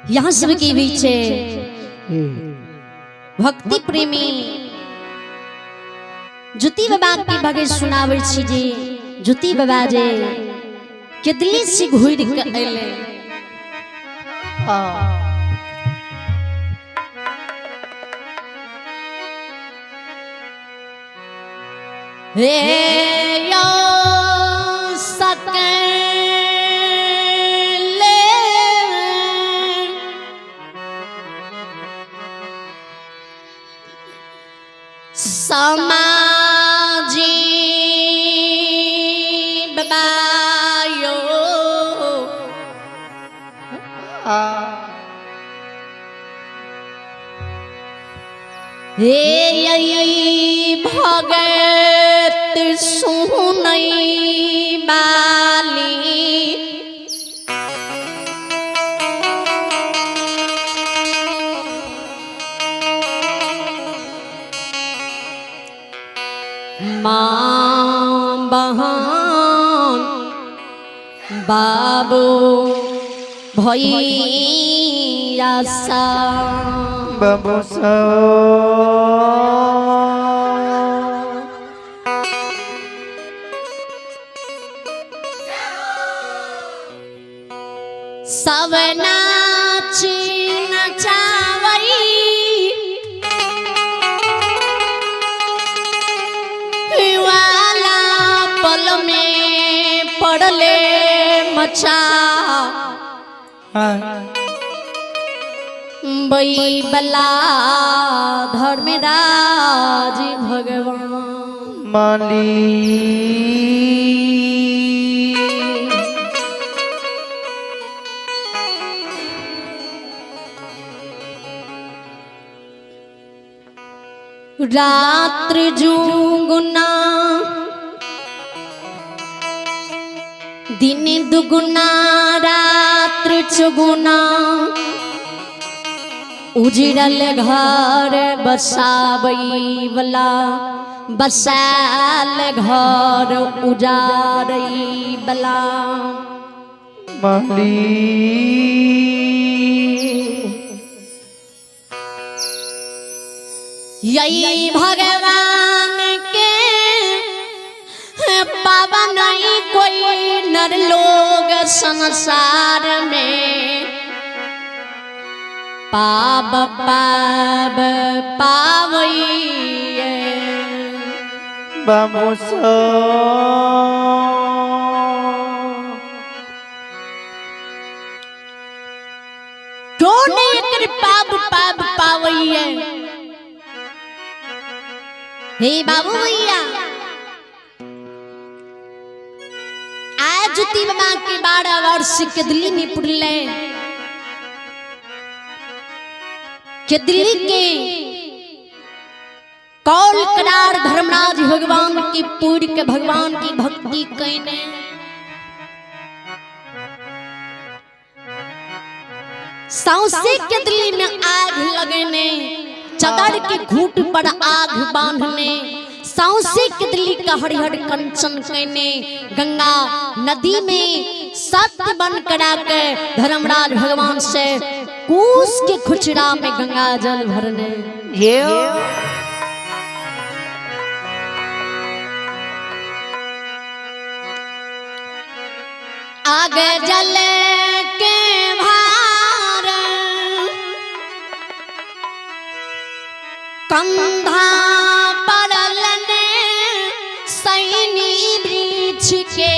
यहाँ सबके बीच भक्ति प्रेमी ज्योति बाबा के भगे सुनाबै छी जे ज्योति बाबा जे केदली से घुरि के अयलै। हे यो सकले समाजी बायो हे यई भगत सुनै बाली माँ बहन बाबू भैया सा बाबू सा सब नाच नचावई वाला पल में पड़ले मचा बला धर्मराज भगवान माली। रात्र जुगुना दिन दुगुना रात्र चुगुना उजड़ल घर बसाबै वाला बसाल घर उजारै वाला माली। यही भगवान के पावन नहीं कोई नर लोग संसार में पाप पाप पावैये बाबू सा क्यों नहीं एकर पाप पाप पावैये। हे बाबू भैया, आज ज्योति बाबा के 12 वर्ष केदली में पुरले। केदली के कौल करार धर्मराज भगवान की पूर के भगवान की भक्ति कैने सौसे केदली में आग लगने, चदर के घूट पर आग बांधने, सौसे केदली का हरिहर कंचन कैने गंगा नदी में सत्य बन करा के धर्मराज भगवान से कूस के खुचरा में गंगा जल भरने। ये आग जल के भार कंधा पड़ल ने सैनी वृक्ष के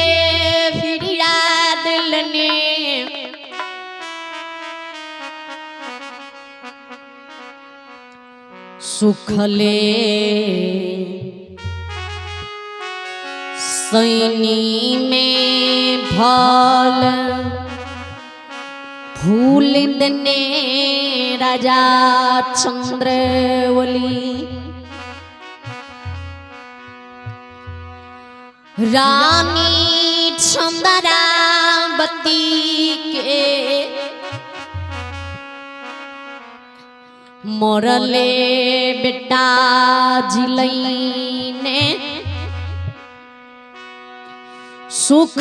फिरिया दिलने। सुखले सैनी में फल फूल देने राजा चंद्रवली। रानी चंद्रावती के मरले बेटा जिलैने सुख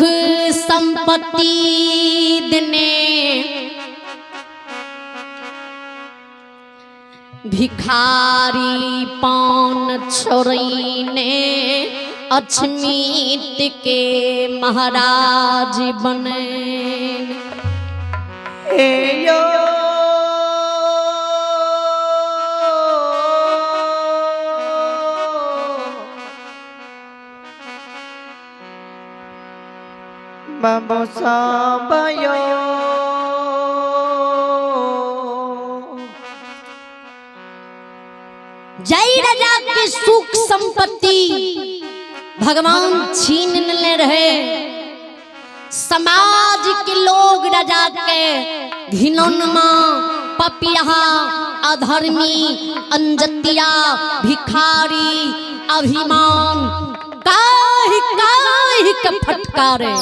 संपत्ति देने। भिखारी पान छोड़ने अछमीत के महाराज बने। ए यो बाबू साबयो जय राजा के सुख संपत्ति भगवान छीन ले रहे, समाज के लोग राजा के घिनौनमा पपिया अधर्मी अंजतिया भिखारी अभिमान काहि काहि के फटकारे।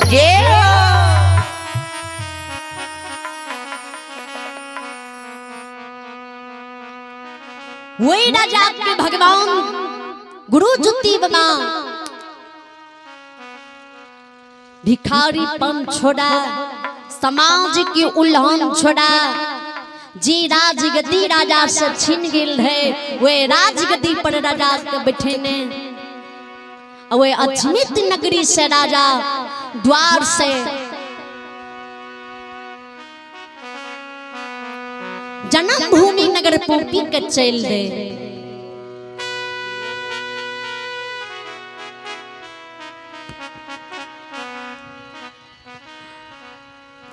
वही राजा के भगवान गुरु जुती बना भिखारीपन छोड़ा, समाज की उल्लंघन छोड़ा, जी राजगद्दी राजा से छीन गेल है वे राजगद्दी पर राजा के बैठे ने वे अछमित नगरी से राजा द्वार से जन्मभूमि नगर पोपी के चल दे।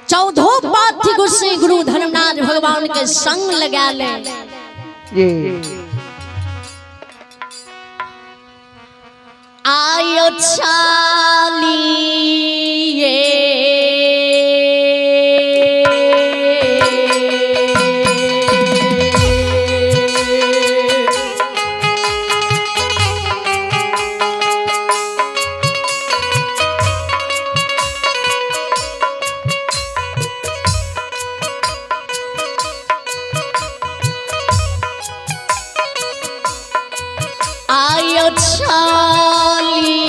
चौदहो पाथी गुस्से गुरु धर्मराज भगवान के संग लगा ले। ये आयो चालिए आयो चालिए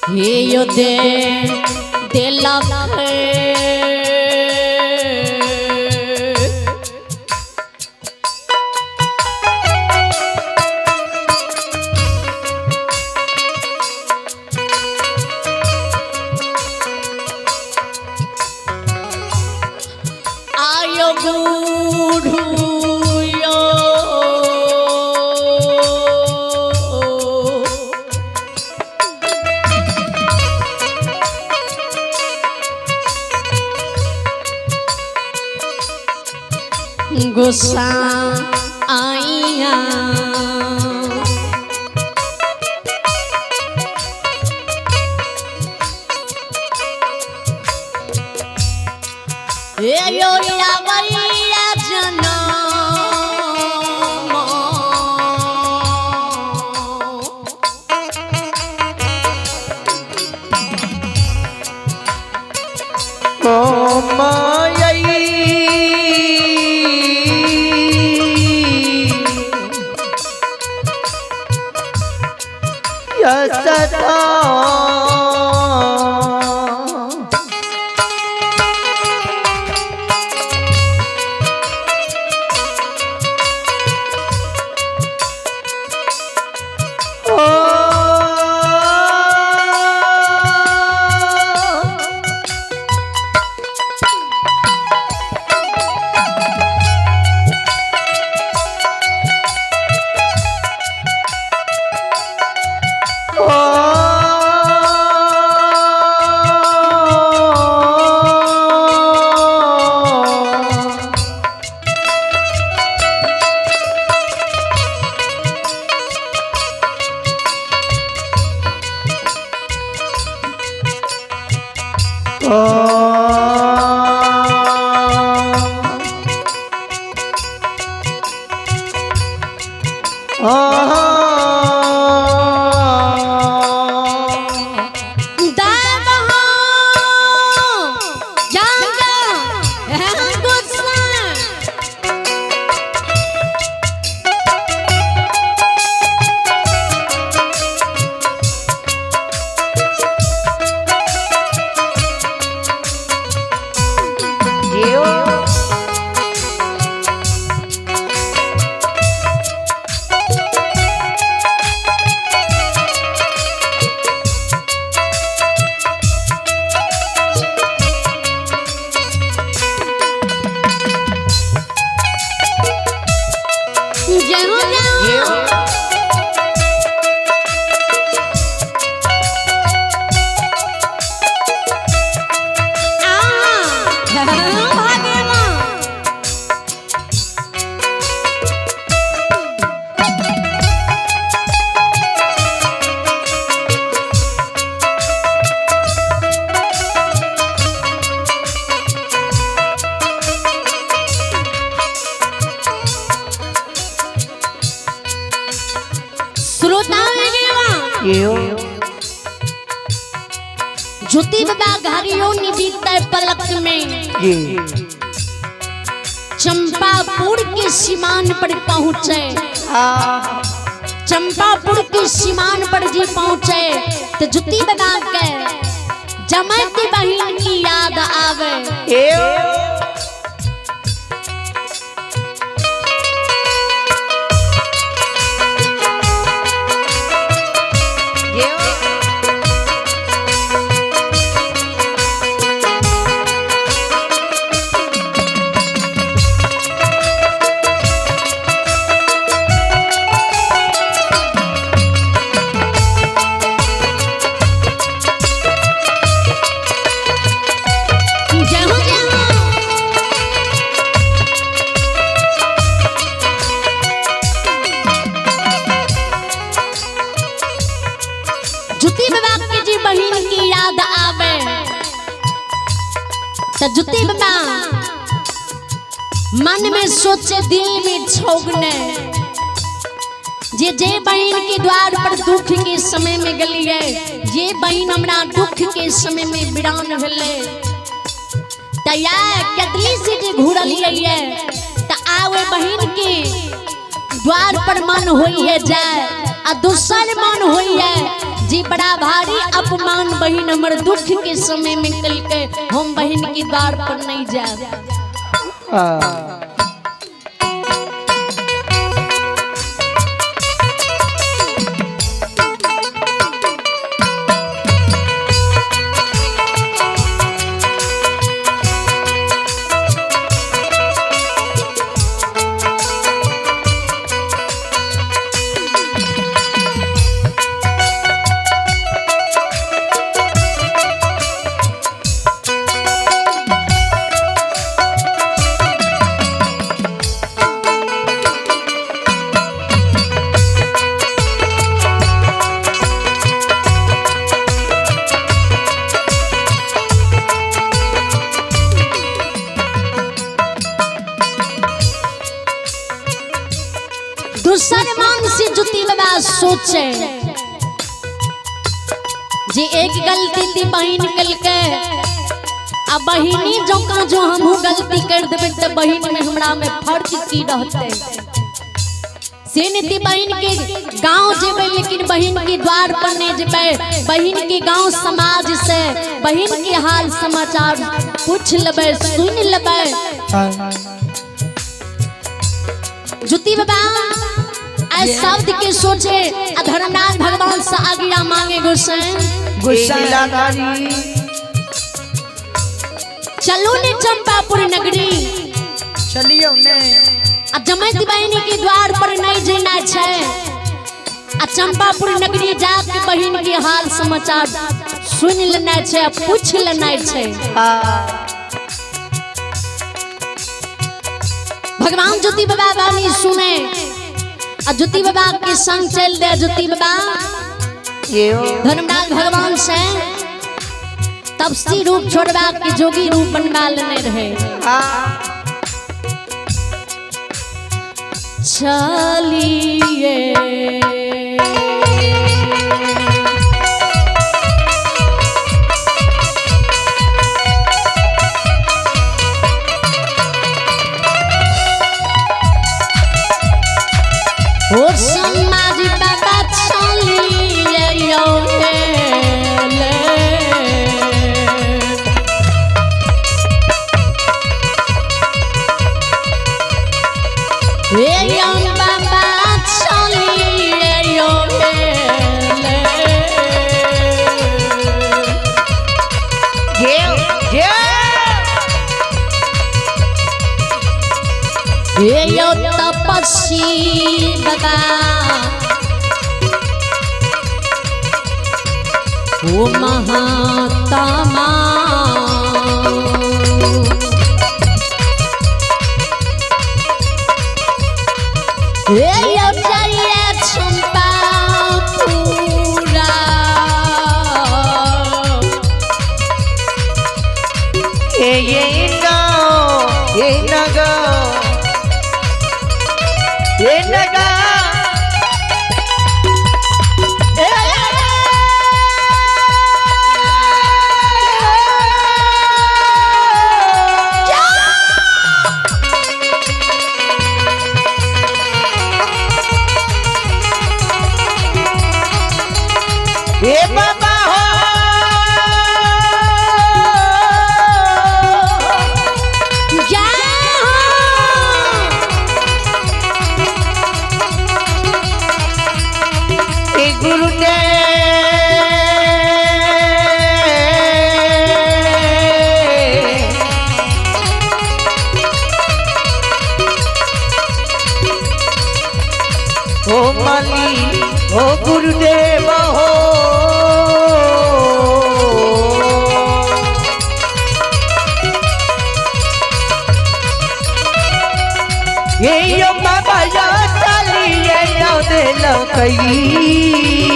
हे यो दे देलक आयो गुरु यो गुस्सा आइया ए यो या वैया जनम मायई यसता ओ जियो। जय हो जय हो। आ, भागे माँ। श्रोता में जियो। ज्योति बाबा घरियो निबीते पलक में जी। चंपापुर के सीमान पर पहुँचे। हाँ। चंपापुर के सीमान पर जी पहुँचे तो ज्योति बाबा के जमत बहिन की याद आवे। एओ। जियो। जय हो जय हो। ज्योति बाबा के जी बहिन की याद आवे तो ज्योति बाबा मन में सोचे दिल में छोगने जे जे बहिन के द्वार पर दुख के समय में गलिए, जे बहिन हमरा दुख के समय में बिरान भेले तया कदली से जे घुरलिए त आवे बहिन के द्वार पर मन होइए जाए आ दूसर मन होइए जी बड़ा भारी अपमान बहिन हमर दुख के समय में कलके हम बहिन के द्वार पर नहीं जाए। हाँ। दूसर मन से जुती बाबा सोचे जे एक गलती ती बहिन कलके आ बहिनी जका जो हमहू गलती कर देबै त बहिन में हमरा में फर्क की रहते। से नीति बहिन के गांव जेबै लेकिन बहिन के द्वार पर नहीं जेबै, बहिन के गांव समाज से बहिन के हाल समाचार पूछ लेबै सुन लेबै। ज्योति बाबा ऐ शब्द के सोचे आ धर्मराज भगवान से आज्ञा मांगे गोसाई लीलाधारी। चलो ने चंपापुर नगरी चलियो ने। आ जमैत बहिनी के द्वार पर नहीं जेना छै आ चंपापुर नगरी जाके बहिन के हाल समाचार सुन लेना छै आ पूछ लेना छै। हाँ। भगवान ज्योति बाबा वाणी सुने आ ज्योति बाबा के संग चल दे। ज्योति बाबा जियो। धर्मराज भगवान से तपसी रूप छोड़वा के जोगी रूप बनवा लेने रहे। हाँ। चलिए ओ समाज बाबा चलिए यो ले। हे यो तपस्वी बाबा ओ महात्मा हे यो चलिए चंपापुरा ए ये गाओ ये नगा ये नगा ए ए बाबा हो जय हो। ए गुरुदेव ओ माली ओ गुरुदेव हो ये यो बाबा यो चाली ये यो दिल कई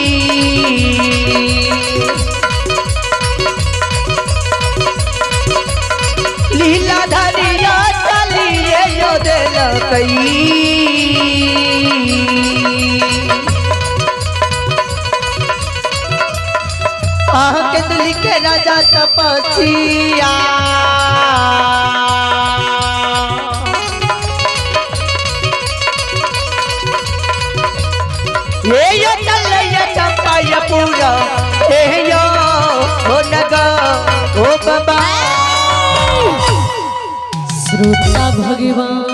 लीला धरी यो चाली ये यो दिल कई आह के दिल के राजा तपस्या ये यो चल ये चंपा ये पूरा ए यो हो नगा ओ बाबा श्रोता भगवान।